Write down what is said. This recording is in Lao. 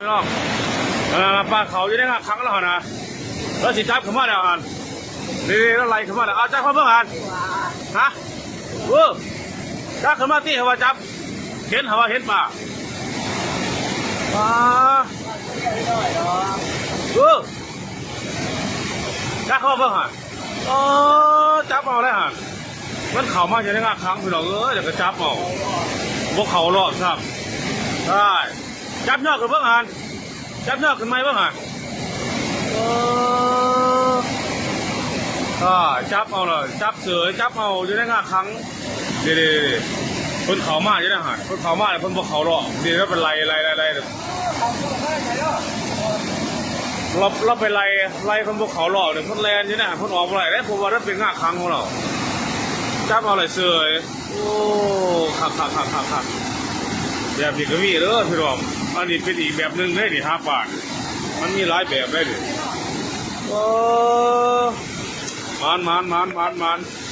ພີ່ນ້ອງ ເອີ ປາເຂົາຢູ່ໃນງາຂັງແລ້ວຫັ້ນນະ ລາວຊິຈັບຂຶ້ນມາແລ້ວຫັ້ນ ນີ້ໆ ລາວໄລ່ຂຶ້ນມາແລ້ວ ເອົາ ຈັບເຂົ້າເບິ່ງຫັ້ນ ຮະ ເອີ ຈັບຂຶ້ນມາຕິ ເຂົາວ່າຈັບ ເຫັນ ເຂົາວ່າເຫັນປາ ປາ ເອີ ຈັບເຂົ້າເບິ່ງຫັ້ນ ເອີ ຈັບເອົາແລ້ວຫັ້ນ ມັນເຂົ້າມາຢູ່ໃນງາຂັງ ພີ່ນ້ອງເອີຍ ແລ້ວກໍຈັບເອົາ ບໍ່ເຂົ້າລອບຊ້ຳ ໃຊ່ ຈັບຍໍຂຶ້ນເບິ່ງຫັ້ນ ຈັບຍໍຂຶ້ນໃໝ່ເບິ່ງຫັ້ນ ເອີ ອ່າ ຈັບເອົາລະ ຈັບເສີຍ ຈັບເອົາຢູ່ໃນງາຂັງ ນີ້ໆໆ ເພິ່ນເຂົ້າມາຢູ່ໃນຫັ້ນ ເພິ່ນເຂົ້າມາແລ້ວເພິ່ນບໍ່ເຂົ້າລອບ ນີ້ລາວໄປໄລ່ ໄລ່ ໄລ່ ໄລ່ ລາວ ລາວໄປໄລ່ ໄລ່ເພິ່ນບໍ່ເຂົ້າລອບເດ້ ເພິ່ນແລ່ນຢູ່ນະ ເພິ່ນອອກບໍ່ໄດ້ເດ້ ເພາະວ່າມັນເປັນງາຂັງຂອງລາວ ຈັບເອົາໄດ້ເສີຍ ໂອ້ ຄັກໆໆໆໆ ແບບນີ້ກໍມີເດີພີ່ນ້ອງ ອັນນີ້ເປັນອີກແບບໜຶ່ງເດ້ນີ້ ຫາປານີ້ ມັນມີຫຼາຍແບບເດ້ນີ້ ໂອ້ ໝານໆໆໆ.